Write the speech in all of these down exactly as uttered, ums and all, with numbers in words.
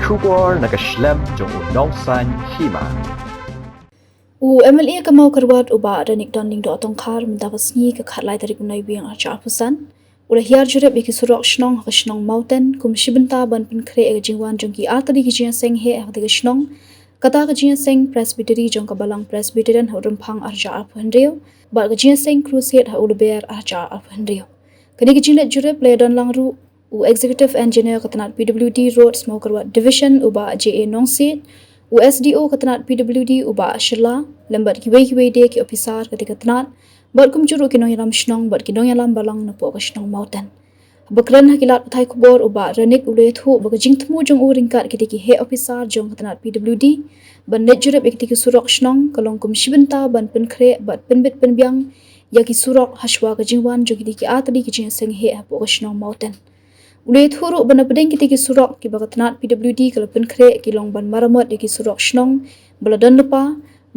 Khubor na ka shlem jong u nongsan hima. U M L A ka Mawkyrwat u Bah Ranick Don Lyngdoh Tongkhar mynta ka sngi ka khatlai tarik u Naiwieng arhajar arphew san u la hiar jurip ïa ki surok shnong ha ka shnong Mawten kum shi bynta ban pynkhreh ïa ka jingwan jong ki artylli ki jingïaseng heh ha katei ka shnong. Kata ka jingïaseng Presbytery jong ka Balang Presbyterian ha u Rymphang arhajar arphew hynriew bad ka jingïaseng Crusade ha u Lber arhajar arphew hynriew. Kane ka jingleit jurip la ïadon lang ruh u Executive Engineer ka tnat P W D Roads Mawkyrwat Division u Bah J A Nongsiej, u S D O ka tnat P W D u Bah Shylla, lem bad kiwei kiwei de ki ophisar katei ka tnat, bad kumjuh ruh ki nongïalam shnong bad ki nongïalam balang napoh ka shnong Mawten. Haba kren ha ki lad pathai khubor u Bah Ranick u la ïathuh ba ka jingthmu jong u ryngkat kitei ki heh ophisar jong ka tnat P W D ban leit jurip ïa kitei ki surok shnong ka long kum shi bynta ban pynkhreh bad pynbit pynbiang ïa ki surok hashwa ka jingwan jong kitei ki artylli ki jingïaseng heh hapoh ka shnong Mawten. U la ïathuh ruh ba na pdeng kitei ki surok kiba ka tnat P W D ka la pynkhreh ki long ban maramot ïa ki surok shnong ba la don lypa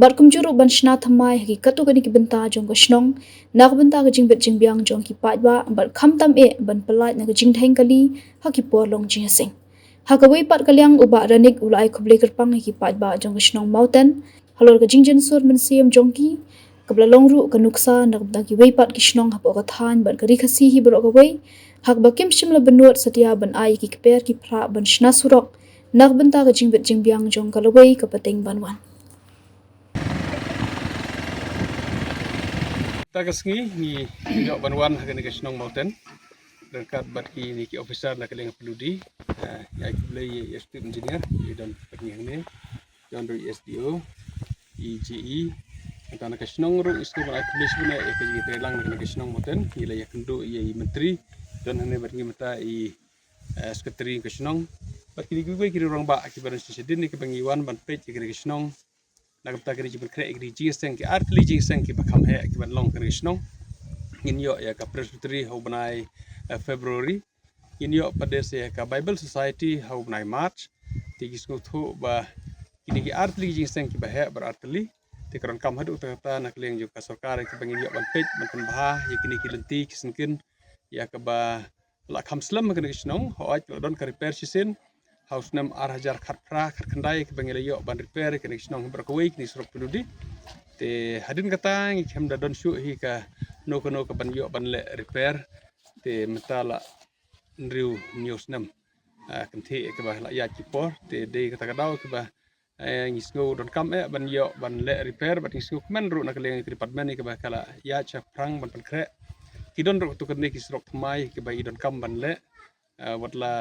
bad kumjuh ruh ban shna thymmai ha ki katto katne ki bynta jong ka shnong na ka bynta ka jingbit jingbiang jong ki paidbah bad khamtam eh ban pyllait na ka jingdheng kali ha ki por long jingïaseng. Ha kawei pat ka liang u Bah Ranick u la ai khublei kyrpang ha ki paidbah jong ka shnong Mawten halor ka jingjynsur mynsiem jong ki kaba la long ruh ka nuksa na ka bynta kiwei pat ki shnong hapoh ka thaiñ bad ka Ri Khasi hi baroh kawei, ha kaba kim shym la bynnud satia ban ai ïa ki kper ki phrah ban shna surok na ka bynta ka jingbit jingbiang jong ka lawei ka pateng ban wan. Mynta ka sngi ngi ïoh ban wan ha kane ka shnong Mawten ryngkat bad kine ki ophisar na ka liang P W D. Ah, ïa khublei ïa i Chief Engineer, i don bad ngi hangne, don ruh i S D O, i J E. Mynta na ka shnong ruh ngi sngewbha ban ai khublei shibun ïa ka jingïatreilang na kane ka shnong Mawten. Ngi la ïakynduh ïa i Myntri, don hangne bad ngi mynta i, eh, Secretary ka shnong bad kine kiwei ki rangbah kiba don shadien ïa kiba ngi wan ban peit ïa kane ka shnong. Na ka bynta kine ki jingpynkhreh ïa kine ki jingïaseng, ki artylli jingïaseng kiba kham heh kiban long ha kane ka shnong. Ngin ïoh ïa ka Presbytery ha u bnai, eh, February. Ngin ïoh pat de sa ïa ka Bible Society ha u bnai March. Te ngi sngewthuh ba kine ki artylli ki jingïaseng kiba heh bad artylli, te ka donkam haduh katta katta na ka liang jong ka sorkar ïa kiba ngin ïoh ban peit ban pynbha ïa kine ki lynti ki syngkien ïa kaba la kham slem ha kane ka shnong. Hooid, la don ka repair shisien ha u snem ar hajar khatphra khatkhyndai kiba ngi la ïoh ban repair ïa kane ka shnong hi baroh kawei, kine ki surok pynlong. Te hadien kata ngi khlem da don shuh hi kano kano kaban ïoh ban leh repair. Te mynta la hynriew hynñiew snem, ah, kynthih ïa kiba la ïaid ki por. Te dei kata ka daw kiba, eh, ngi sngew donkam eh ban ïoh ban leh repair bad ngi sngewkmen ruh na ka liang ka department ïa kiba ka la ïaid shaphrang ban pynkhreh. Ki don ruh katto katne ki surok thymmai kiba ngi donkam ban leh, eh, wat la,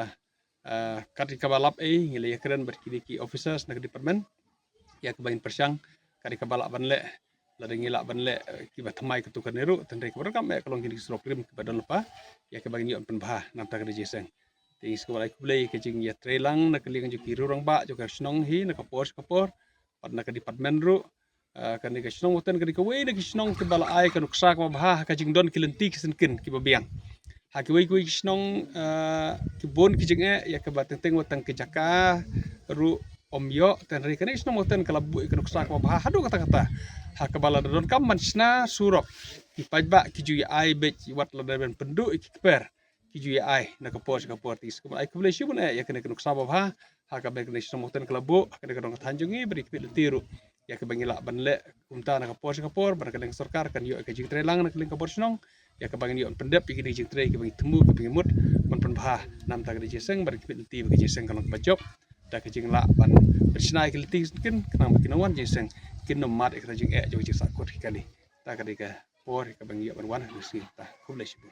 eh, kat ïa kaba lap ei ngi la ïakren bad kine ki officers na ka department ïa kiba ngin pyrshang kat ïa kaba lah ban leh. Lada ngi lah ban leh, eh, kiba thymmai katto katne ruh, hynrei kaba donkam eh ka long kine ki surok rim kiba don lypa ïa kiba ngin ïoh pynbha na ka bynta kane ka jingïaseng. Te ngi sngewbha ban ai khublei ïa ka jingïatreilang na ka liang jong ki rangbah jong ka shnong hi na ka por sha ka por bad na ka department ruh. Ah, kane ka shnong Mawten ka dei kawei na ki shnong kiba la ai ka nuksa kaba bha ha ka jingdon ki lynti ki syngkien kiba biang. Ha kiwei kiwei ki shnong, ah, ki bun ki jingeh ïa kaba teng teng wat tang ki jaka ruh ym ïoh, hynrei kane ka shnong Mawten ka la buh ïa ka nuksa kaba bha haduh katta katta. Ha kaba lada donkam ban shna surok, ki paidbah ki ju ïa ai beit, wat lada ban pynduh ïa ki kper ki ju ïa ai na ka por sha ka por. Te ngi sngewbha ban ai khublei shibun eh ïa kane ka nuksa ba bha ha kaba kane ka shnong Mawten ka la buh ha kane ka dong ka thaiñ jong ngi, bad ïa ki lynti ruh ïa kiba ngi lah ban leh kumta na ka por sha ka por, bad ka liang sorkar kan ïoh ïa ka jingtreilang na ka liang ka bor shnong ïa kaba ngin ïoh ban pyndep ïa kine ki jingtrei kiba ngi thmu kiba ngi mut ban pynbha na ka bynta kane ka jingïaseng, bad ïa ki lynti ba ka jingïaseng kan long kaba jop da ka jinglah ban pynshna ïa ki lynti ki syngkien khnang ba ki nongwan jingïaseng kin ym mad ïa kata ka jingeh jong ka jingsahkut hi kali. Ta ka dei ka por ïa kaba ngi ïoh ban wan ha kane ka sngi. Ta khublei shibun.